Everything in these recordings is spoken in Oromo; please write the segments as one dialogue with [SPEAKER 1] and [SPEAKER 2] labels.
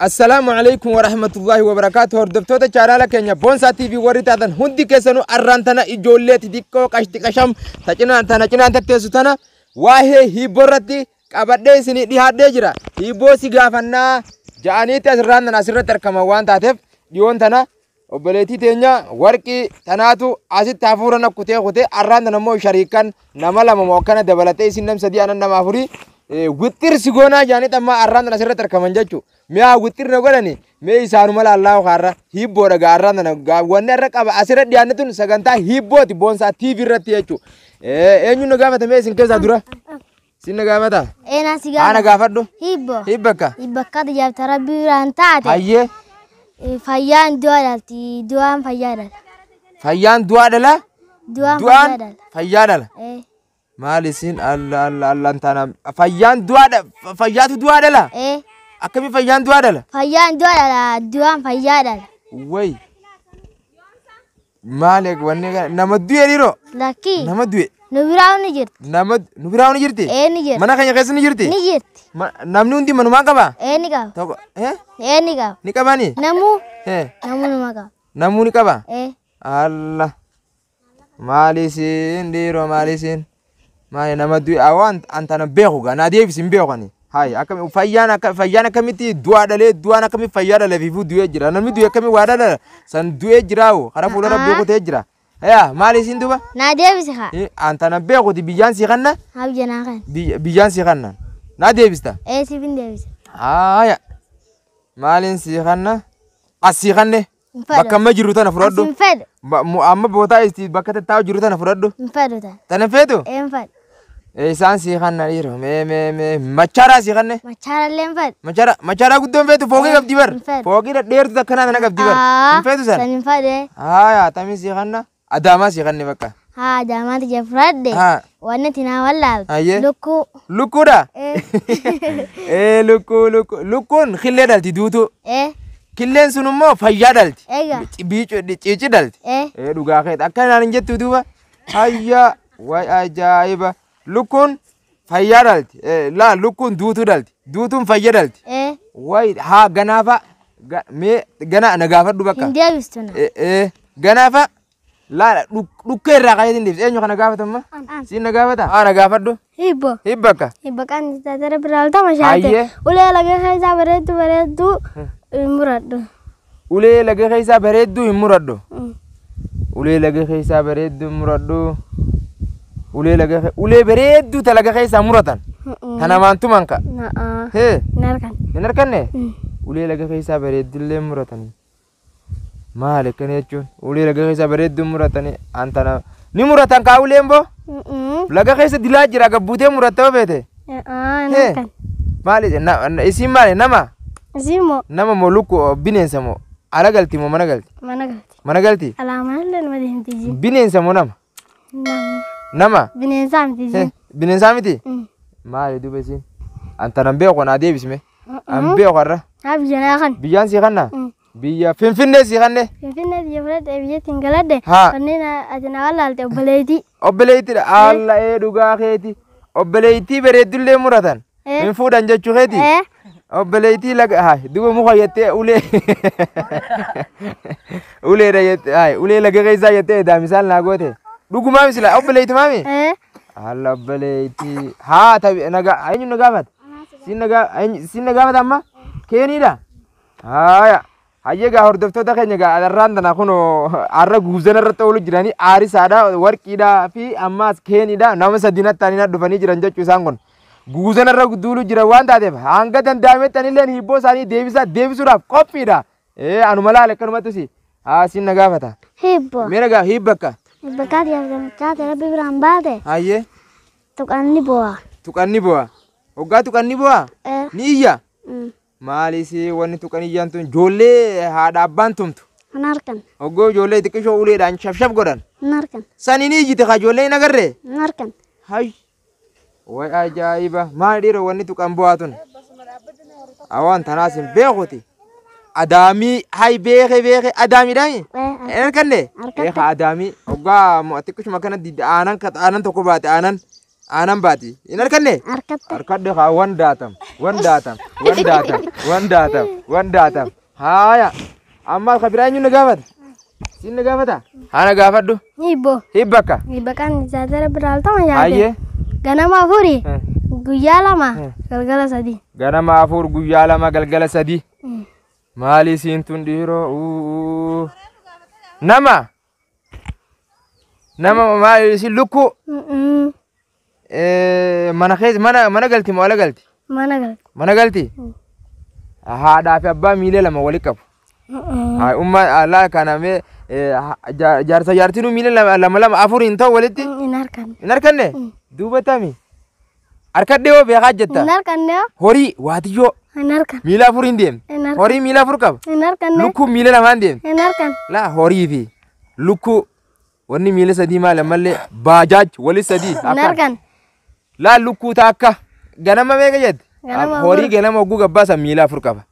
[SPEAKER 1] Assalaamu alaikum warahmatullahi wabarakaatu. Hordoftoota chaanaala keenya Boonsaa TV warri taatan hundi keessanuu, arraan tana ijoollee xixiqqoo qashti qasham tana cinaan tatteessu tana waa'ee hibboo irratti qabadhee isinii dhiyaadhee jira. Hibboo si gaafannaa ja'aniitti asirraan tana asirratti argaman waan taateef, dhiyoon tana obboleettii teenya warqii tanaatu asitti hafuura na kutee kutee, arraan tana immoo shariikan nama lama moo akkana dabalatee isin nam sadii, anan nama afurii wixxir si goonaa jaaniit amma arraan tana asirratti argaman jechuudha. Mi'a wixxir na godhani, mee isaanuma laallaa kaarra hibboodha gaa. Arraan tana wanni irra qaba asirra dhiyaanne tun sagantaa hibbooti Boonsaa TV irratti jechuudha. Eenyu na gaafata mee isin keessaa dura? Sin na gaafata?
[SPEAKER 2] Eenaa si
[SPEAKER 1] Haa, na
[SPEAKER 2] gaafata.
[SPEAKER 1] Gaafadhu.
[SPEAKER 2] Hibbo.
[SPEAKER 1] Hibbakka.
[SPEAKER 2] Hibbakka tajaajila rabbii biraan taate.
[SPEAKER 1] Hayyee.
[SPEAKER 2] Fayyaan du'a dhalti. Du'aan fayyaa dhala.
[SPEAKER 1] Fayyaan du'aa dhala?
[SPEAKER 2] Du'aan fayyaa
[SPEAKER 1] Du'aan
[SPEAKER 2] dhala.
[SPEAKER 1] fayyaa dhala.
[SPEAKER 2] Ee.
[SPEAKER 1] Maal isin alla alla alla taana, fayyaan du'aa dhala, fayyaatu du'aa dhala?
[SPEAKER 2] Ee.
[SPEAKER 1] Akkamii fayyaan du'aa dhala?
[SPEAKER 2] Fayyaan du'a dhala. Du'aan fayyaa dhala.
[SPEAKER 1] Way. Maali wanni kana, nama du'e dhiiroo?
[SPEAKER 2] Lakkii.
[SPEAKER 1] Nama du'e.
[SPEAKER 2] Nu biraa ni jirti.
[SPEAKER 1] Nama nu biraa ni jirti?
[SPEAKER 2] Ee, ni jirti.
[SPEAKER 1] Mana keenya keessa ni jirti?
[SPEAKER 2] Ni jirti.
[SPEAKER 1] Namni hundi manumaan qabaa?
[SPEAKER 2] Ee, ni qaba.
[SPEAKER 1] Tokko eh?
[SPEAKER 2] Ee, ni qaba.
[SPEAKER 1] Ni qabani?
[SPEAKER 2] Namuu.
[SPEAKER 1] Eh.
[SPEAKER 2] Namuu numa qaba.
[SPEAKER 1] Namuu ni qaba?
[SPEAKER 2] Ee.
[SPEAKER 1] Allah. Maali isin dhiiroo, maali isin? Maali nama du'e awwaan antana beeku gaa, naa deebisi, hin beeku ani. Hayi, akkami fayyaan, akka fayyaan akkamitti du'aa dhalee, du'aan akkamitti fayyaa dhalee fiifuu du'ee jira? Namni du'e akkamii waa dhala san du'ee jira hoo karaa fuula rabbii kutee jira. Yaa, maali isin duba?
[SPEAKER 2] Naa deebisi haa.
[SPEAKER 1] Antana beekuti, biyyaan sii kanna.
[SPEAKER 2] Haa, biyya naa kana.
[SPEAKER 1] Biyyaan sii kanna. Naa deebista?
[SPEAKER 2] Ee, siif hin deebisa.
[SPEAKER 1] Haaya. Maaliin sii kanna? As sii kanne.
[SPEAKER 2] Hin fedhu.
[SPEAKER 1] Bakka amma jiru tana fudhadhu.
[SPEAKER 2] As hin fedhu.
[SPEAKER 1] Amma bootaa isti bakka tattaa'u jiru tana fudhadhu.
[SPEAKER 2] Hin fedhu tana.
[SPEAKER 1] Tana feetu?
[SPEAKER 2] Ee, hin fedhu.
[SPEAKER 1] Isaan sii kanna dhiiroo. Mee mee mee machaaraa sii kanne.
[SPEAKER 2] Machaarallee hin fedhu.
[SPEAKER 1] Machaara machaaraa guddoon feetu, fooqii qabdi bar.
[SPEAKER 2] Hin fedhu.
[SPEAKER 1] Fooqii dhedheertu akkanaa tana qabdi bar. Hin feetu
[SPEAKER 2] San
[SPEAKER 1] san?
[SPEAKER 2] hin fedhe.
[SPEAKER 1] Haaya, tamii sii kanna? Adaamaa sii kanne bakka.
[SPEAKER 2] Haa, Adaamaati jee fudhadhe.
[SPEAKER 1] Haa.
[SPEAKER 2] Wanni ati naa wallaalte.
[SPEAKER 1] Hayyee.
[SPEAKER 2] Lukkuu.
[SPEAKER 1] Lukkuudha?
[SPEAKER 2] Ee.
[SPEAKER 1] Ee, lukkuu lukkuu lukkuun killee dhalti duutuu.
[SPEAKER 2] Ee.
[SPEAKER 1] Killeen sun immoo fayyaa dhalti.
[SPEAKER 2] Egaa.
[SPEAKER 1] Biicuu ciici dhalti.
[SPEAKER 2] Ee.
[SPEAKER 1] Ee, dhugaa keeti, akka naan hin jettu duuba. Hayya, way ajaa'iba! Lukkuun fayyaa dhalti. Laa, lukkuun duutuu dhalti. Duutuun fayya dhalti.
[SPEAKER 2] Ee.
[SPEAKER 1] Way haa, ganaafa mee gana na gaafadhu bakka.
[SPEAKER 2] Hin deebistu na.
[SPEAKER 1] Ee, ganaafa laa, dhukkee irraa kaayee deebis. Eenyu kana gaafatamma? Siin na gaafata? Haa, na gaafadhu.
[SPEAKER 3] Hibbo.
[SPEAKER 1] Hibbakka.
[SPEAKER 3] Hibbo kan tajaajila biraaltama shaate.
[SPEAKER 1] Hayyee.
[SPEAKER 3] Ulee laga keessaa bareedduu bareedduu hin muradhu.
[SPEAKER 1] Ulee laga keessaa bareedduu hin muradhu. Ulee laga keessaa bareedduu hin muradhu. Ulee laga ulee bareedduu ta laga keessaa muratan. Ta namaan tuman ka.
[SPEAKER 3] Na'aa.
[SPEAKER 1] Hee.
[SPEAKER 3] Hin argan.
[SPEAKER 1] Hin arganne? Ulee laga keessaa bareeddullee muratanii. Maali akkana jechuun? Ulee laga keessaa bareedduu muratanii antana ni muratan kaa uleen boo? Laga keessa dilaa jira, gabbuutee murattee feete.
[SPEAKER 3] Na'aa, hin
[SPEAKER 1] Hee.
[SPEAKER 3] argan.
[SPEAKER 1] Maali isiin, maali, nama?
[SPEAKER 3] Isiin moo?
[SPEAKER 1] Nama moo lukku, bineensa moo, ala galti moo mana galti?
[SPEAKER 3] Mana galti.
[SPEAKER 1] Mana galti?
[SPEAKER 3] Alaamaan nama deemti isiin.
[SPEAKER 1] Bineensa moo nama?
[SPEAKER 3] Nama.
[SPEAKER 1] Nama?
[SPEAKER 3] Bineensaa miti isiin.
[SPEAKER 1] Bineensaa miti? Maali duuba isiin? Antana beeku, naa deebisme. An beeku har'a.
[SPEAKER 3] Haa, biyya naa kan.
[SPEAKER 1] Biyyaan sii kanna? Biyya Finfinnee sii kanne.
[SPEAKER 3] Finfinnee biyya fudhadhe, biyyatti hin galadhe.
[SPEAKER 1] Haa.
[SPEAKER 3] Kanneen ati na wallaalte obboleettii.
[SPEAKER 1] Obboleettiidha. Alla, ee, dhugaa keeti. Obboleettii bareeddullee muratan.
[SPEAKER 3] Ee.
[SPEAKER 1] Hin fuudhan jechuu keeti.
[SPEAKER 3] Ee.
[SPEAKER 1] Obboleettii laga haa duuba muka jettee, ulee uleedha jettee, haa ulee laga keessaa jettee daamisaan naa goote. Dhugumaa misila obboleetti maami?
[SPEAKER 3] Ee.
[SPEAKER 1] Alla, obboleettii haa tabi nagaa, eenyu na gaafata? Siin na siin na gaafata amma? Keeniidha? Haaya. Hayyee gaa, hordoftoota keenya gaa, arraan tana kun har'a guuzana irratti oolu jiranii aarisaadha, warqiidha fi ammaas keeniidha, nama sadii ta'anii dhufanii jiran jechuu. Isaan kun guuzana irra duulu jiran waan taateef, hanga danda'ametti anilleen hibboo isaanii deebisa deebisuudhaaf qophiidha. Ee, anuma laale akkanumattu si haa siin na gaafata.
[SPEAKER 2] Hibbo.
[SPEAKER 1] Mee na gaa hibbakka.
[SPEAKER 2] Hibba kaati tajaajila rabbii biraan baate.
[SPEAKER 1] Hayyee.
[SPEAKER 2] Tuqanni bu'a.
[SPEAKER 1] Tuqanni bu'a. Hoggaa tuqanni bu'a?
[SPEAKER 2] Ee.
[SPEAKER 1] Ni iyya. Maali si wanni tuqan iyyaan tun? Ijoollee haadha abbaan tumtu.
[SPEAKER 2] Hin argan.
[SPEAKER 1] Hoggoo ijoollee xiqqishoo uleedhaan shafshaf godhan.
[SPEAKER 2] Hin argan.
[SPEAKER 1] Sani ni iyyite kaa, ijoollee hin agarree?
[SPEAKER 2] Hin argan.
[SPEAKER 1] Hay. Way ajaa'iba! Maali dhiiroo wanni tuqan bu'aa tun? Awaan tanaas hin beekuti. Adaamii hay, beeke beeke, adaamiidhaami?
[SPEAKER 2] Ee.
[SPEAKER 1] Hin arganne?
[SPEAKER 2] Argatte.
[SPEAKER 1] Ee, adaamii hoggaa xiqqishuma kana aanan aanan tokko baate, aanan Aanan baati. Hin harkanne?
[SPEAKER 3] Harkatte.
[SPEAKER 1] Harkadhe haa wan daatam wan daatam wan daatam wan daatam wan daatam. Haaya. Amma ka biraa eenyu na gaafata? Siin na gaafata? Haa na gaafadhu.
[SPEAKER 3] Hibboo.
[SPEAKER 1] Hibbakka.
[SPEAKER 3] Hibba qaamni isaa biraa ta'u nyaate.
[SPEAKER 1] Hayyee.
[SPEAKER 3] Ganama 4 guyyaa 2 galgala 3.
[SPEAKER 1] Ganama 4 guyyaa 2 galgala 3. Maali siin tun dhiiroo? Nama. Nama maali siin lukkuu? Mana keessa mana galti moo ala galti?
[SPEAKER 3] Mana galti.
[SPEAKER 1] Mana galti? Haadhaa fi abbaa miila 2 wali qabu. Haa umma alaa kana mee jaarsa jaartinuu miila 2 2 4 hin ta'u walitti?
[SPEAKER 3] Hin harkanne.
[SPEAKER 1] Hin harkanne? Duuba tami. Harkadhee hoo beekaa jetta?
[SPEAKER 3] Hin harkanne.
[SPEAKER 1] Horii waatiyyoo.
[SPEAKER 3] Hin harkanne.
[SPEAKER 1] Miila 4 hin deemne. Horii miila 4 qaba.
[SPEAKER 3] Hin harkanne.
[SPEAKER 1] Lukkuu miila 2 hin deemne.
[SPEAKER 3] Hin harkanne.
[SPEAKER 1] Laa horii fi lukkuu wanni miila 3 maali ammallee baajaaj wali 3.
[SPEAKER 3] Hin harkanne.
[SPEAKER 1] Laa lukkuu taakka ganama meeqa jette? Horii ganama hogguu gabbaasan miila 4 qaba.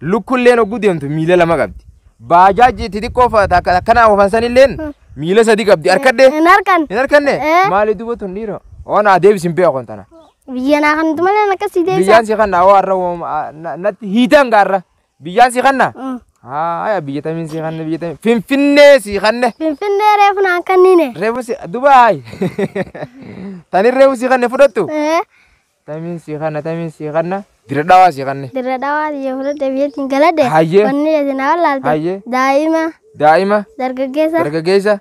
[SPEAKER 1] Lukkuulleen hogguu deemtu miila 2 qabdi. Baajaaj xixiqqoo akkanaa oofan sanilleen miila 3 qabdi. Harkadhee?
[SPEAKER 3] Hin harkanne.
[SPEAKER 1] Hin harkanne? Maali duuba tun dhiiroo? Oon adeebis hin beeku tana.
[SPEAKER 3] Biyya naa kanatti malee akkasii deebisa.
[SPEAKER 1] Biyyaan si kanna hoo har'a natti hiitan gaarra. Biyyaan si kanna? Haaya biyya tamiin si kanne biyya tamiin. Finfinnee si kanne.
[SPEAKER 3] Finfinnee reefu naan kannine.
[SPEAKER 1] Reefu si duba hayi. Tani reefu si kanne fudhattu? Tamiin si kanna tamiin si kanna. Dirra dhawaa si kanne.
[SPEAKER 3] Dirra dhawaa si fudhatte biyyattiin galadhe.
[SPEAKER 1] Hayyee.
[SPEAKER 3] Wanni jette naa wallaalte.
[SPEAKER 1] Hayyee.
[SPEAKER 3] Daa'ima.
[SPEAKER 1] Daa'ima.
[SPEAKER 3] Dargaggeessa.
[SPEAKER 1] Dargaggeessa.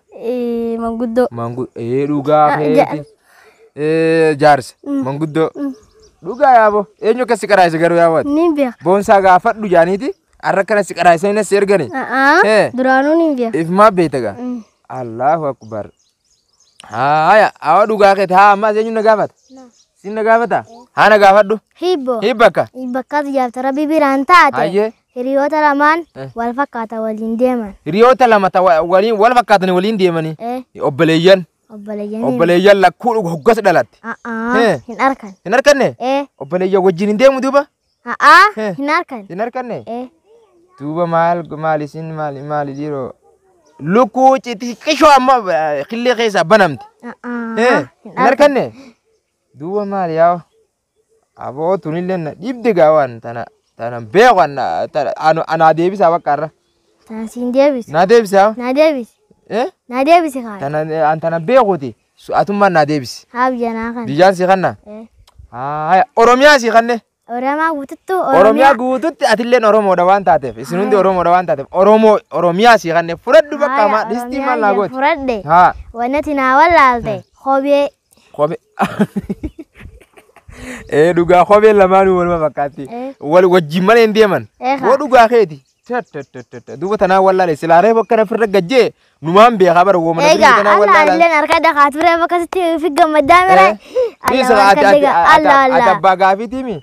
[SPEAKER 3] Manguddoo.
[SPEAKER 1] Manguddoo. Dhugaa keeti. Jaarsa. Manguddoo. Dhugaa yaaboo. Eenyu akkas si qaraayise garuu yaaboo?
[SPEAKER 3] Ni beeka.
[SPEAKER 1] Boonsaa gaafadhu jaaniiti. Har'a akkana si qaraayisanii si ergani.
[SPEAKER 3] Duraanuu ni beeka.
[SPEAKER 1] Ifumaa beekta gaa. Allahu akbar. Haaya awa dhugaa keeti haa ammas eenyu na gaafata? Siin na gaafata? Haa na gaafadhu.
[SPEAKER 2] Hibboo.
[SPEAKER 1] Hibbakka.
[SPEAKER 2] Hibbakkaatu jaarsa rabbi biraan taate.
[SPEAKER 1] Hayyee.
[SPEAKER 2] Hiriyoota lamaan wal fakkaata waliin deeman.
[SPEAKER 1] Hiriyoota lama waliin wal fakkaatanii waliin deemanii. Obboleeyyan.
[SPEAKER 2] Obboleeyyan.
[SPEAKER 1] Obboleeyyan lakkuu hoggas dhalatte.
[SPEAKER 2] Hin harkan.
[SPEAKER 1] Hin harkanne? Obboleeyyan wajjin hin deemu duuba?
[SPEAKER 2] Hin harkan.
[SPEAKER 1] Hin harkanne? Duuba maal maal isin maal maal dhiiroo? Lukkuu xixiqqishoo amma qillee keessaa banamte. Hin harkanne? Duuba maal yaa'u? Aboo tunillee na dhibde gaawaan tana tana beeku anaa deebisaa bakka irra.
[SPEAKER 2] Tana siin deebisi.
[SPEAKER 1] Naa deebisaa?
[SPEAKER 2] Naa deebisi. Naa deebisi kaa.
[SPEAKER 1] Tana an tana beekuti atummaan naa deebisi.
[SPEAKER 2] Haa biyya naa kanna.
[SPEAKER 1] Biyyaan si kanna? Haa Oromiyaa si kanne.
[SPEAKER 2] Oromiyaa guututtu.
[SPEAKER 1] Oromiyaa guututti atilleen Oromoodha waan taateef isin hundi Oromoodha waan taateef Oromoo Oromiyaa si kanne fudhadhu bakka maa dhistii maal naa gooti.
[SPEAKER 2] Fudhadhe.
[SPEAKER 1] Haa.
[SPEAKER 2] Wanni ati naa wallaalte kophee.
[SPEAKER 1] Kophee. Dhugaa kopheen lamaanuu waluma fakkaatti. Wal wajjin malee hin deeman. Woo dhugaa keeti. Duuba tanaa wallaale silaa reefu akkana firra gajjee numaan beekaa bara woomana
[SPEAKER 2] Egaa Allah illeen harka dhagaa ture akkasitti fi gammaddaa mire.
[SPEAKER 1] Ati abbaa gaafiitii mi?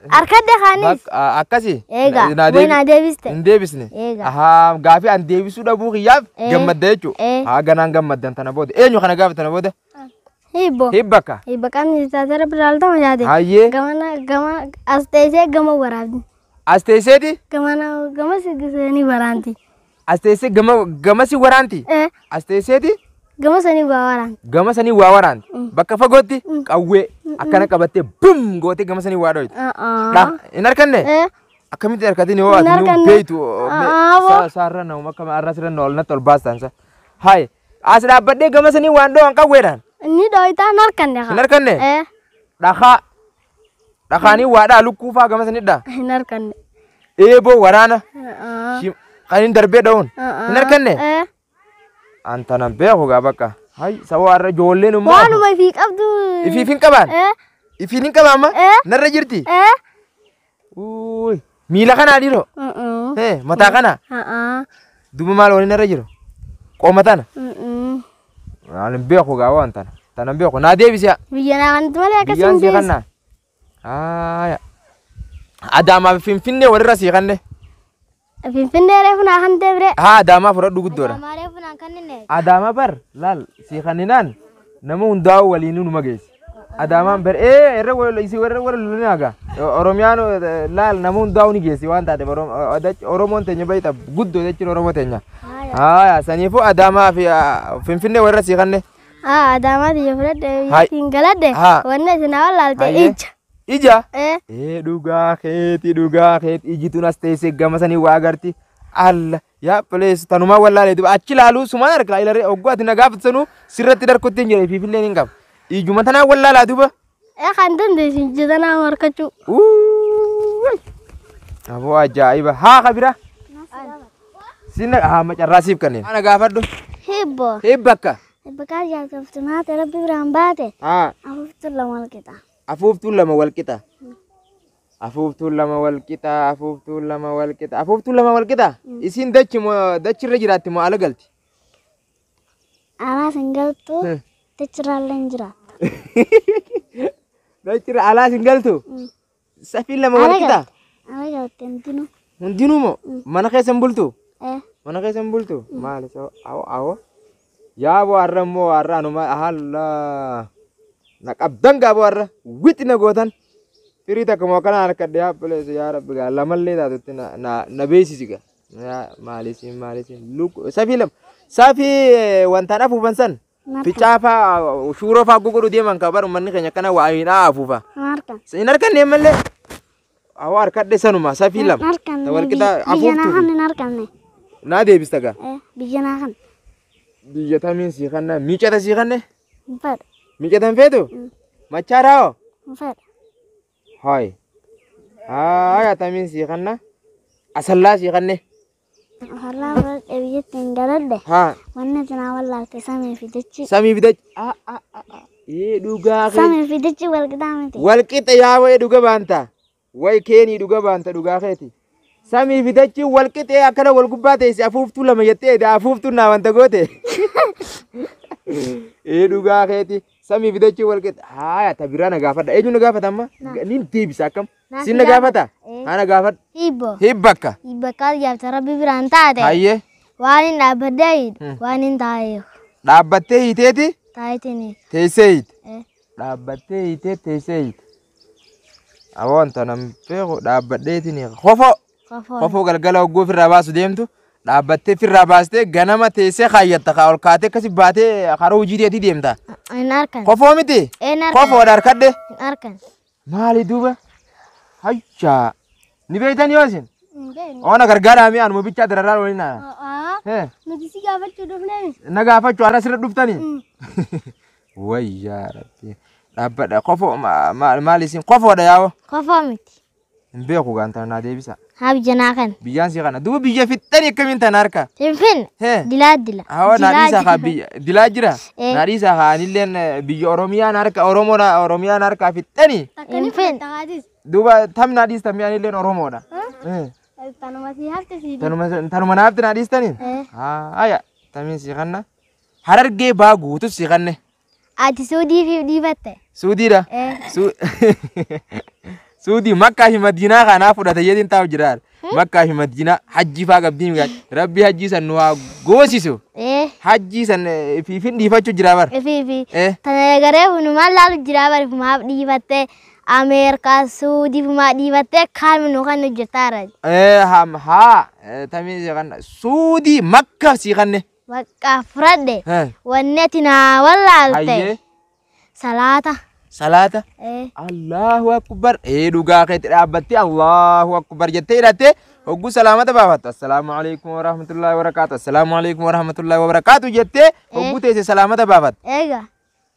[SPEAKER 2] Harka dhagaanis.
[SPEAKER 1] Akkasi.
[SPEAKER 2] Egaa wayii naa deebiste.
[SPEAKER 1] Hin deebisne. Ahaa gaafii an deebisuu dhabuu kiyyaaf gammadda jechuudha. Haa ganaan gammaddan tana booda eenyu kana gaafa tana booda?
[SPEAKER 3] Hibboo.
[SPEAKER 1] Hibbakka.
[SPEAKER 3] Hibba qaamni isaa biraa ta'u nyaate.
[SPEAKER 1] Hayyee.
[SPEAKER 3] Gamana gama as teessee gama waraabdi.
[SPEAKER 1] As teesseeti?
[SPEAKER 3] Gamana gama sanii waraanti.
[SPEAKER 1] As teessee gama gama si waraanti? As teesseeti?
[SPEAKER 3] Gama sanii waa waraanti.
[SPEAKER 1] Gama sanii waa waraanti. Bakka fagootti qawwee akkana qabattee bum gootee gama sanii waa dhoyte. Hin harkanne? Akkamitti harkatiin hoo ati nu beektu saarra nama akkama arra sirra ol natti ol baastan sa. Hayi as dhaabbadhee gama sanii waan dho'an qawweedhaan.
[SPEAKER 3] Inni dhoytaa hin harkanne.
[SPEAKER 1] Hin harkanne? Dhakaa. Dhakaanii waadhaa lukkuu faa gama sanidha.
[SPEAKER 3] Hin harkanne.
[SPEAKER 1] Eeboo waraana. Kan hin darbee dha'uun. Hin harkanne? An tanan beeku gaa bakka. Hayi sababa har'a ijoolleen immoo.
[SPEAKER 3] Waanuma ifii qabdu.
[SPEAKER 1] Ifiif hin qabaan? Ifiin hin qabaan ma? Narra jirti? Miila kanaa dhiiroo? Mataa kana? Duuba maal waliin narra jiru? Qooma tana? Waan hin beeku gaa waan tana. Tanan beeku. Naa deebisi.
[SPEAKER 3] Biyya naa kanatti malee akkasii
[SPEAKER 1] Biyyaan
[SPEAKER 3] hin
[SPEAKER 1] si
[SPEAKER 3] deebisu.
[SPEAKER 1] kanna? Haaya. Adaamaa fi Finfinnee walirra sii kanne.
[SPEAKER 3] Finfinnee reefu naa kan deebire.
[SPEAKER 1] Haa Adaamaa fudhadhu guddoodha.
[SPEAKER 2] Adaamaa reefu naan kannine.
[SPEAKER 1] Adaamaa bar laal sii kanninaan nama hundaa'u waliin numa geessi. Adaamaan bar irra isii warra warra lolanii haga. Oromiyaan laal nama hundaa'u ni geessi waan taateef Oromoon teenya baay'ee guddoo jechuun Oromoo teenya. Haaya saniifuu Adaamaa fi Finfinnee walirra sii kanne.
[SPEAKER 3] Haa Adaamaa tiyya fudhadhe
[SPEAKER 1] Hai.
[SPEAKER 3] ittiin galadhe
[SPEAKER 1] Haa.
[SPEAKER 3] wanni isin wallaalte
[SPEAKER 1] Hayyee.
[SPEAKER 3] ija.
[SPEAKER 1] Ija.
[SPEAKER 3] Ee.
[SPEAKER 1] Ee dhugaa keeti dhugaa keeti ijituun as teessee gama sanii waa agarti. Alla yaa please tanumaa wallaalee duba achi ilaaluu sumaan harka ilaree ogguu ati na gaafatsanuu sirratti darkutti hin jedhe fiifillee hin qabu. Ijuma tanaa wallaalaa duba.
[SPEAKER 3] Ee kan dandeessu ija tanaa harkachuu.
[SPEAKER 1] Uuuuy. Aboo ajaa'iba haa kabira. Sinna haa macarraa siif kanneen. Ana gaafadhu.
[SPEAKER 2] Hibboo.
[SPEAKER 1] Hibba akka.
[SPEAKER 2] Bakka jaallattu maate rabbi biraan baate
[SPEAKER 1] Haa
[SPEAKER 2] afuuftuun lama wal qixa.
[SPEAKER 1] afuuftuun lama wal qixa. Afuuftuun lama wal qixa afuuftuun lama wal qixa afuuftuun lama wal qixa. Isiin dachi moo dachirra jiraatti moo ala galti?
[SPEAKER 2] Alaas hin galtu
[SPEAKER 1] Hmm.
[SPEAKER 2] dachirraallee hin jiraattu.
[SPEAKER 1] Dachirra alaas hin galtu? Safiin lama wal
[SPEAKER 2] Ala
[SPEAKER 1] qixa?
[SPEAKER 2] galte. Ala galte hundinuu.
[SPEAKER 1] Hundinuu moo mana keessa hin bultu?
[SPEAKER 2] Ee
[SPEAKER 1] Mana keessa hin bultu? Maali soo awo awo. Yaa boo har'a immoo har'a anuma ahalla. Na qabdan gaa boo har'a wixi na gootan. Firii takka moo akkana harkadhe yaa bileessu yaa rabbi gaa lamallee taatutti na na na beeksisi gaa. Yaa maalisiin maalisiin lukku safii lama safii wantaan afuufan san.
[SPEAKER 2] Narkan.
[SPEAKER 1] Ficaafaa shuuroo faa gugudhu deeman ka bar uummanni keenya akkana waa hin afuufa.
[SPEAKER 2] Narkan.
[SPEAKER 1] Hin harkanne mallee. Awwa harkadhe sanuma safii lama.
[SPEAKER 2] Narkan.
[SPEAKER 1] Ta walqixa
[SPEAKER 2] Biyya naa
[SPEAKER 1] afuuftuu.
[SPEAKER 2] kan hin argamne.
[SPEAKER 1] Naa deebista gaa.
[SPEAKER 2] Ee biyya naa kan
[SPEAKER 1] Biyya tamiin sii kanna miicata sii kanne
[SPEAKER 2] hin fedhu.
[SPEAKER 1] miicata hin feetu machaadhaa hoo
[SPEAKER 2] Hin fedhu.
[SPEAKER 1] hayi haaya tamiin sii kanna asallaa sii kanne
[SPEAKER 2] Afallaa fudhadhe biyyatti hin galadhe
[SPEAKER 1] haa
[SPEAKER 2] wanni isin wallaalte samii fi dachi.
[SPEAKER 1] samii fi dachi a a a a ee dhugaa kee
[SPEAKER 2] Samii fi dachi wal qixaa miti.
[SPEAKER 1] walqixa yaa wayii dhuga baanta wayi keenii dhuga baanta dhugaa keeti samii fi dachi walqixee akkana wal gubbaa teesse afuuftuu lama jettee edaa afuuftuu naa wanta goote ee dhugaa keeti samii fi dachi walqixa haaya ta biraa na gaafadha eenyu na gaafata amma nin deebisa akkam
[SPEAKER 2] Na
[SPEAKER 1] sin na gaafata
[SPEAKER 2] Ee.
[SPEAKER 1] haa na gaafadhu
[SPEAKER 2] Hibboo.
[SPEAKER 1] hibbakka
[SPEAKER 2] Bakka jaarsa rabbi biraan taate.
[SPEAKER 1] hayyee
[SPEAKER 2] Waan hin dhaabbadhee hiidhu. Waan hin taa'eef.
[SPEAKER 1] dhaabbattee hiiteeti
[SPEAKER 2] Taayitiin hiika.
[SPEAKER 1] teessee hiite
[SPEAKER 2] Ee.
[SPEAKER 1] dhaabbattee hiitee teessee hiite aboon tanan beeku dhaabbadheetiin hiika kofoo
[SPEAKER 2] Kofoo.
[SPEAKER 1] kofoo galgala hogguu ofirraa baasu deemtu dhaabbattee ofirraa baastee ganama teessee kaayyatta kaa ol kaatee akkasi baatee karaa hojii teetii deemta
[SPEAKER 2] Hin arkan.
[SPEAKER 1] kofoo miti
[SPEAKER 2] Ee hin arkan.
[SPEAKER 1] kofoodha harkadhe
[SPEAKER 2] Hin arkan.
[SPEAKER 1] maali duuba hayyaa ni beeytan yoo isin oona gargaaraa mi anuma bichaa dararraa waliin naana
[SPEAKER 3] Nuti si gaafachuu dhufnee
[SPEAKER 1] na gaafachuu har'a sirra dhuftanii wayyaa rabbi dhaabbadha kofoo maali isin kofoodha yaa'oo
[SPEAKER 2] Kofoo miti.
[SPEAKER 1] hin beeku gaantana naa deebisa
[SPEAKER 2] Haa biyya naa kan.
[SPEAKER 1] biyyaan sii kana duuba biyya fixxanii akkamiin tana harka
[SPEAKER 2] Finfinne.
[SPEAKER 1] hee
[SPEAKER 2] Dilaa dila.
[SPEAKER 1] Hawa
[SPEAKER 2] Dilaa
[SPEAKER 1] naadhiisaa kaa
[SPEAKER 2] dila.
[SPEAKER 1] biyya dilaa jira.
[SPEAKER 2] Eh.
[SPEAKER 1] Naadhiisaa kaa anilleen biyya Oromiyaan harka Oromoo Oromiyaan harkaa fixxanii.
[SPEAKER 2] Finfinne.
[SPEAKER 1] Duuba tam naadhiis tamii anilleen Oromoodha. Eh,
[SPEAKER 3] Tanuma si hafte si
[SPEAKER 1] Tanuma tanuma naafti naadhiistanii.
[SPEAKER 2] Eh.
[SPEAKER 1] Haaya tamiin sii kanna. Harargee baa guutus sii kanne.
[SPEAKER 2] Ati suudii fi dhiibatte.
[SPEAKER 1] Suudiidha.
[SPEAKER 2] Eh.
[SPEAKER 1] Suudii Makkaa fi Madiinaa kanaa fudhate jedhin taa'u jira. Makkaa fi Madiinaa hajjii faa qabdiin rabbi hajjii san nu haa goosisu.
[SPEAKER 2] Eh.
[SPEAKER 1] Hajjii san fiifin dhiifachuu jira bara.
[SPEAKER 2] Ifi fi.
[SPEAKER 1] Eh.
[SPEAKER 2] Tana garee funumaan laalu jiraa bari fumaaf dhiibatte. Ameerikaa suudii fumaa dhiibatte kaan nu kan hojjetaara.
[SPEAKER 1] Eh, ham haa tamii si kanna suudii makka si kanne.
[SPEAKER 2] Bakka fudhadhe.
[SPEAKER 1] Eh,
[SPEAKER 2] Wanni ati naa wallaalte.
[SPEAKER 1] Hayyee
[SPEAKER 2] Salaata.
[SPEAKER 1] salaata.
[SPEAKER 2] Eh.
[SPEAKER 1] Allahu akbar. Ee dhugaa keetti dhaabbattee Allahu akbar jettee hidhattee hogguu salaamata baafattu. Assalaamu alaikum warahmatullahi wabarakaatu. Assalaamu alaikum warahmatullahi wabarakaatu jettee hogguu teesse salaamata baafattu.
[SPEAKER 2] Eega.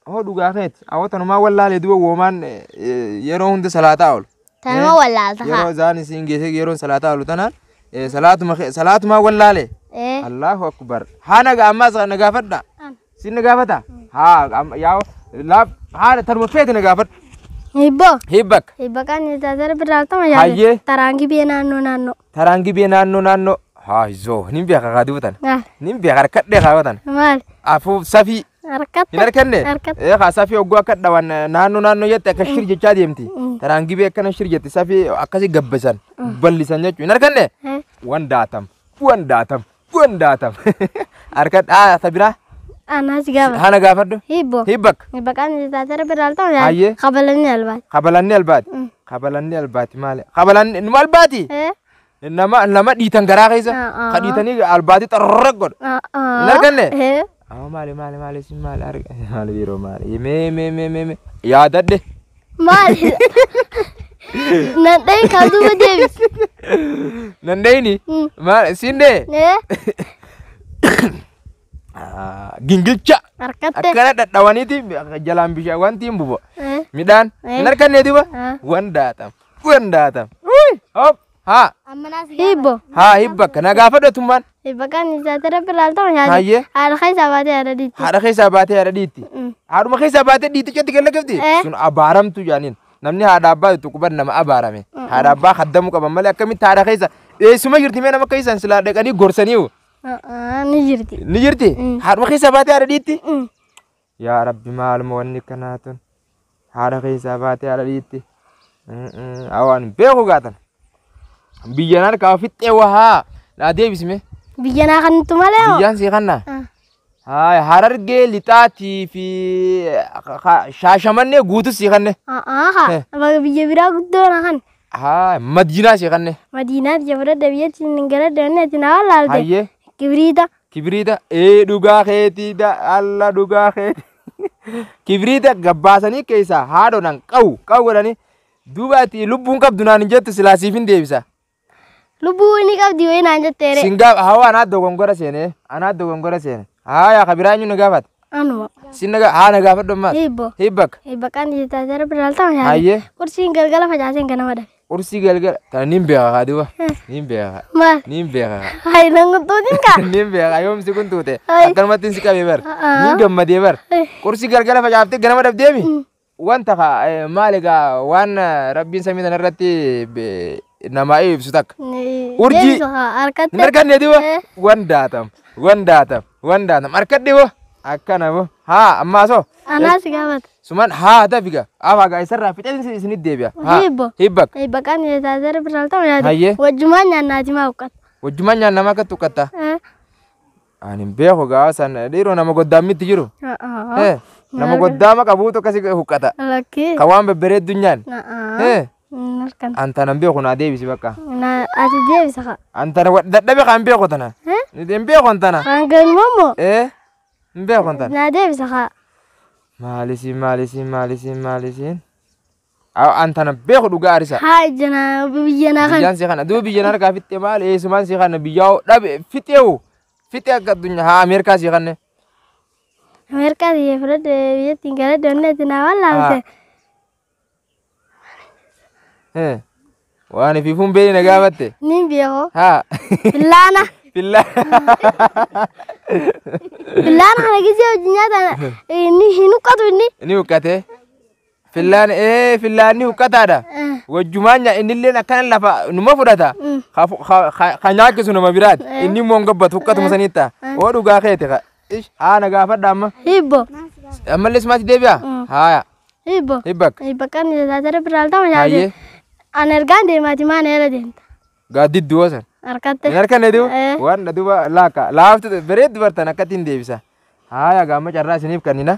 [SPEAKER 1] Hoo dhugaa keetti. Awwa tanumaa wallaalee duba woomaan yeroo hunda salaataa oolu.
[SPEAKER 2] Tanuma wallaalta haa.
[SPEAKER 1] Yeroo isaan isin geesse yeroon salaataa oolu tanaan salaatuma salaatumaa wallaalee.
[SPEAKER 2] Eh.
[SPEAKER 1] Allahu akbar. Haa naga ammas na gaafadha. Sin na gaafata? Haa yaa laaf haa tanuma feete na gaafadhu.
[SPEAKER 3] Hibboo.
[SPEAKER 1] Hibbak.
[SPEAKER 3] Hibba kan tajaajila biraaltama
[SPEAKER 1] Hayyee.
[SPEAKER 3] Taraangi biyya naannoo naannoo.
[SPEAKER 1] Taraan gibee naannoo naannoo. Haa izoo nin beeka kaa duutan.
[SPEAKER 3] Maal?
[SPEAKER 1] Nin beeka harkadhee kaawwatan.
[SPEAKER 3] Maal?
[SPEAKER 1] Afuuf safii.
[SPEAKER 3] Harkatti.
[SPEAKER 1] Hin harkanne?
[SPEAKER 3] Harkatti.
[SPEAKER 1] Ee kaa safii hogguu akka dhawan naannoo naannoo jette akka shir jechaa deemti. Taraan gibee akkana shir jette safii akkasii gabbisan ballisan jechuudha. Hin harkanne?
[SPEAKER 3] Eh.
[SPEAKER 1] Wan daatam wan daatam wan daatam. Harkadhaa ta biraa
[SPEAKER 3] Anaas gaafa.
[SPEAKER 1] haa na gaafadhu.
[SPEAKER 3] Hibboo.
[SPEAKER 1] Hibbak.
[SPEAKER 3] Hibba kan tajaajila biraaltama
[SPEAKER 1] Hayyee.
[SPEAKER 3] Kabalanii albaati.
[SPEAKER 1] Kabalanni albaati. Kabalanni albaati maali? Kabalanni numa albaati?
[SPEAKER 3] Eh.
[SPEAKER 1] Nama nama dhiitan garaa keessa.
[SPEAKER 3] Ah, ah.
[SPEAKER 1] Ka dhiitanii albaatii xarraq godhu. Hin arganne?
[SPEAKER 3] Eh.
[SPEAKER 1] Amma maali maali maali isin maali arga maali yeroo maali mee mee mee mee mee yaadadhe.
[SPEAKER 3] Maali? Nan dhayin kan duuba deebisi.
[SPEAKER 1] Nan dhayini? Maal siin dhee?
[SPEAKER 3] Ee.
[SPEAKER 1] Gingilcha.
[SPEAKER 3] Harkatte.
[SPEAKER 1] Akkana dhadhawaniiti jalaan bishaan wanti hin bufa.
[SPEAKER 3] Ee.
[SPEAKER 1] Midhaan hin harkanne duba.
[SPEAKER 3] Ah.
[SPEAKER 1] Wan daatam. Wan daatam. Uy hop haa.
[SPEAKER 3] Hibbo.
[SPEAKER 1] Haa hibba na gaafadhu tummaan.
[SPEAKER 3] Hibba kan isaa tara bilaaltama nyaata.
[SPEAKER 1] Hayyee.
[SPEAKER 3] Haadha keessaa baatee haadha dhiitti.
[SPEAKER 1] Haadha keessaa baatee haadha dhiitti. Haadhuma keessaa baatee dhiitichatti galla gafti.
[SPEAKER 3] Eh.
[SPEAKER 1] Sun abaaramtu jaaniin. Namni haadha abbaa itti quban nama abaarame. Haadha abbaa haddamuu qaban malee akkamitti haadha keessa eessuma jirti mee nama keessan silaa dhaqanii gorsaniiru.
[SPEAKER 3] Ni jirti.
[SPEAKER 1] Ni jirti? Haadhuma keessaa baatee haadha dhiitti?
[SPEAKER 3] Mm.
[SPEAKER 1] Yaa Rabbi maaluma wanni kanaa tun. Haadha keessaa baatee haadha dhiitti. Awaan beeku gaatan. Biyyan harkaa fixxee wahaa. Naa deebisime.
[SPEAKER 3] Biyya naa kanattu malee moo?
[SPEAKER 1] Biyyaan sii kannaa?
[SPEAKER 3] Ah.
[SPEAKER 1] Haaya Harargee lixaatii fi Shaashamannee guutus sii kanne.
[SPEAKER 3] Haa. Biyya biraa guddoo na kan.
[SPEAKER 1] Haa Madiinaa sii kanne.
[SPEAKER 3] Madiinaa biyya fudhadhe biyya ittiin galadhe wanni ati naa wallaalte.
[SPEAKER 1] Hayyee.
[SPEAKER 3] Kibriita.
[SPEAKER 1] Kibriita ee dhugaa keetii da alla dhugaa keetii. Kibriita gabbaasanii keessaa haadhoodhaan qawu qawu godhanii duuba ati lubbuun qabdu naan hin jettu silaa siif hin deebisa.
[SPEAKER 3] Lubbuu inni qabdi wayii naan jetteere.
[SPEAKER 1] Singaa hawaa anaa dogongora seene anaa dogongora seene haaya kabiraa eenyu na gaafata.
[SPEAKER 3] Anuma.
[SPEAKER 1] Sin na haa na gaafadhu ammaas.
[SPEAKER 3] Hibbo.
[SPEAKER 1] Hibbak.
[SPEAKER 3] Hibba kan jettaa jara bilaaltama nyaata.
[SPEAKER 1] Hayyee.
[SPEAKER 3] Kursiin galgala facaaseen ganama dhabe.
[SPEAKER 1] Qursii galgala tana nin beeka haa duuba nin beeka
[SPEAKER 3] Maal?
[SPEAKER 1] nin beeka
[SPEAKER 3] Hayi nan guutuutiin kaa.
[SPEAKER 1] nin beeka yoom si kun tuute
[SPEAKER 3] Ay.
[SPEAKER 1] akkanumatti si qabee bar
[SPEAKER 3] Ah.
[SPEAKER 1] nin gammadee bar
[SPEAKER 3] Eh.
[SPEAKER 1] qursii galgala facaaftee ganama dhabdeemi wanta kaa maal egaa waan rabbiin samii sana irratti namaa ibsu takka Urjii.
[SPEAKER 3] Harkatti.
[SPEAKER 1] hin arganne duuba
[SPEAKER 3] Eh.
[SPEAKER 1] wan daatam wan daatam wan daatam harkadhe bo akkana bo haa ammaa soo
[SPEAKER 3] Anaa si gaafata.
[SPEAKER 1] suman haa dafiga afaa gaa isarraa fixeen isinit deebi'a haa
[SPEAKER 3] Hibbo.
[SPEAKER 1] hibbak
[SPEAKER 3] Hibba kan jettaa jara bilaaltama nyaata.
[SPEAKER 1] Hayyee.
[SPEAKER 3] Wajjumaan nyaannaati maa uqqata.
[SPEAKER 1] Wajjumaan nyaannama akka tuqqatta. Ani hin beeku gaafa san dhiiroo nama goddaammitti jiru. Eh, nama goddaama qabuutu akkasi huqqata.
[SPEAKER 3] Lakkii.
[SPEAKER 1] Kan waan babbareeddu nyaan. Eh,
[SPEAKER 3] Harkan.
[SPEAKER 1] antana hin beeku naa deebisi bakka.
[SPEAKER 3] Ati deebisa kaa.
[SPEAKER 1] Antana dadhabe kan beeku tana. Hin beeku antana.
[SPEAKER 3] Kan galmamoo.
[SPEAKER 1] Eh, hin beeku antana.
[SPEAKER 3] Naa deebisa kaa.
[SPEAKER 1] Maalisiin maalisiin maalisiin maalisiin. Antana beeku dhugaa arisa.
[SPEAKER 3] Haa ijana biyya naa kan.
[SPEAKER 1] Biyyaan si kana duuba biyyan harkaa fixxe maal eessumaan si kana biyyaa dhabe fixeewu fixe akka addunyaa haa Ameerikaa si kanne.
[SPEAKER 3] Ameerikaa biyya fudhadhe biyya ittiin galadhe wanni ati naa wallaalte.
[SPEAKER 1] Eh, waan ifiifuun beeni na gaafatte.
[SPEAKER 3] Nin beeku.
[SPEAKER 1] Haa.
[SPEAKER 3] Billaana.
[SPEAKER 1] Billaa.
[SPEAKER 3] Billaana kana gisee hojii nyaata inni hin huqqatu inni.
[SPEAKER 1] Ni huqqate. Fillaan ee fillaan ni huqqataadha. Wajjumaan innilleen akkana lafa numa fudhata. Ka nyaachisu nama biraati. Inni immoo hin gabbatu huqqatuma sanitti. Oo dhugaa keeti ka. Ish haa na gaafadha amma.
[SPEAKER 3] Hibbo.
[SPEAKER 1] Ammallee sumaatti deebi'a. Haaya.
[SPEAKER 3] Hibbo.
[SPEAKER 1] Hibbak.
[SPEAKER 3] Hibba kan tajaajila biraaltama
[SPEAKER 1] Hayyee.
[SPEAKER 3] nyaate. Ani ergaan deemaati maana eela deemta.
[SPEAKER 1] Gaaddiddu wasan.
[SPEAKER 3] Harkatti.
[SPEAKER 1] Hin harkanne duuba.
[SPEAKER 3] Eh.
[SPEAKER 1] Waan duuba laaka laaftu bareeddu bartan akkatti deebisa. Haaya gaamma carraa isiniif kennina.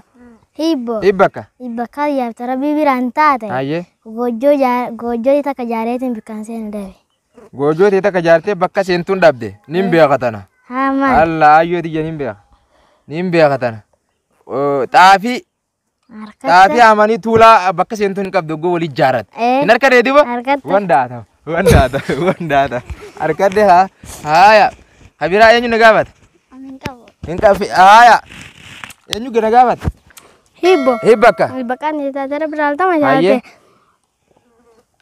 [SPEAKER 2] Hibbo.
[SPEAKER 1] Hibbakka.
[SPEAKER 2] Hibba kan yaabta rabbii biraan taate.
[SPEAKER 1] Hayyee.
[SPEAKER 2] Goojjoo takka jaareetiin bikkaan seenu dhabe.
[SPEAKER 1] Goojoo ta'e takka jaartee bakka seentuun dhabde nin beeka tana.
[SPEAKER 2] Haa maal?
[SPEAKER 1] Alla ayyoo tiyya nin beeka. Nin beeka tana. Xaafii
[SPEAKER 2] Harkatti.
[SPEAKER 1] xaafii haamanii tuulaa bakka seentuun hin qabdu oggoo walii jaarate.
[SPEAKER 2] Eh.
[SPEAKER 1] Hin harkanne duuba.
[SPEAKER 2] Harkatti.
[SPEAKER 1] Wan daata wan daata wan daata. Harkadde haa haaya. Habiraa eenyu na gaafata?
[SPEAKER 2] Hin qabu.
[SPEAKER 1] Hin qabu haaya. Eenyu na gaafata?
[SPEAKER 3] Hibbo.
[SPEAKER 1] Hibbakka.
[SPEAKER 3] Hibba kan tajaajila biraaltama
[SPEAKER 1] Hayyee.
[SPEAKER 3] nyaate.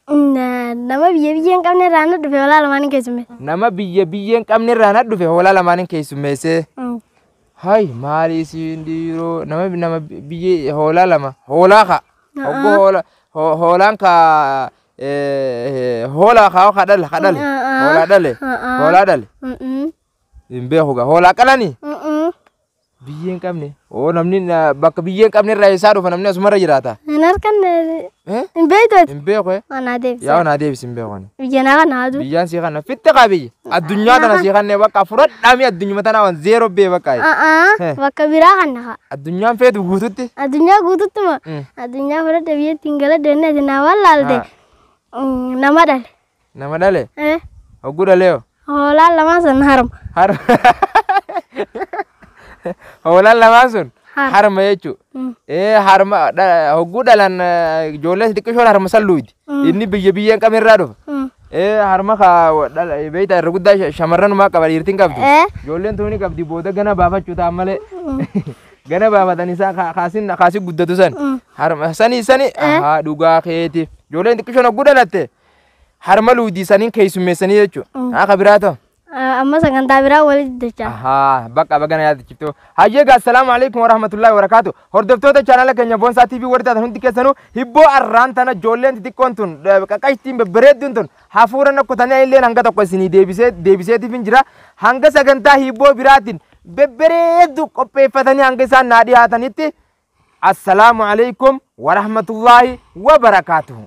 [SPEAKER 3] Nama biyya biyya hin qabne irraa na dhufe walaa lamaan hin keessumme.
[SPEAKER 1] Nama biyya biyya hin qabne irraa na dhufe hoolaa lamaan hin keessummeessee. Hay maali isiin dhiiroo nama nama biyya hoolaa lama hoolaa ka oggoo hoola hoolaan ka hoolaa kaa ka dhale ka dhale hoolaa dhale hoolaa dhale hin beeku gaa hoolaa qalanii biyya hin qabne oo namni bakka biyya hin qabne irraa eessaa dhufa namni asumarra jiraata.
[SPEAKER 3] Hin harkanne
[SPEAKER 1] Eh?
[SPEAKER 3] hin beektu ati.
[SPEAKER 1] Hin beeku eh?
[SPEAKER 3] Anaa deebisa.
[SPEAKER 1] Yaa naa deebisi hin beeku ani.
[SPEAKER 3] Biyya naa kana haatu.
[SPEAKER 1] Biyyaan sii kana fitte qaa biyya addunyaa tana sii kanne bakka fudhadhaami addunyuma tana waan zeeroo bee bakka. Eh.
[SPEAKER 3] Bakka biraa kana haa.
[SPEAKER 1] Addunyaan feetu guututti.
[SPEAKER 3] Addunyaa guututtuma. Addunyaa fudhadhe biyya ittiin galadhe inni ati naa wallaalte. Nama dhale.
[SPEAKER 1] Nama dhale
[SPEAKER 3] Eh.
[SPEAKER 1] hogguu dhaleeyo.
[SPEAKER 3] Hoolaan lamaan san harma.
[SPEAKER 1] Har Hoolaan lamaan sun
[SPEAKER 3] Harma.
[SPEAKER 1] Harma jechuudha. Ee harma hogguu dhalan ijoolleen xixiqqishoon harma salluuti. Inni biyya biyyeen qamirraa dhufa. Ee harma beektaa irra guddaa shamarranumaa qaba dhiirtiin qabdu. Ijoolleen tuni qabdi booda gana baafachuu ta'an malee. Gana baafatan isaa kaasin kaasi guddatu san. Harma sanii sanii haa dhugaa keeti. Ijoolleen xixiqqishoon hogguu dhalatte harma luudii saniin keessummeessanii jechuudha. Haa ka biraa ta'u.
[SPEAKER 3] Amma sagantaa biraa walitti dachaa.
[SPEAKER 1] Ahaa, bakka bagana yaadachiiftu. Hayyee gaa, assalaamu alaikum warahmatullahi wabarakaatu. Hordoftoota chaanala keenya Boonsaa TV warri taatan hundi keessanuu hibboo arraan tana ijoolleen xixiqqoon tun qaqashtiin babbareedduun tun hafuura nakkotanii illeen hanga tokko isinii deebisee deebiseetiif hin jira. Hanga sagantaa hibboo biraatiin babbareeddu qopheeffatanii hanga isaan naa dhiyaatanitti assalaamu alaikum warahmatullahi wabarakaatuhu.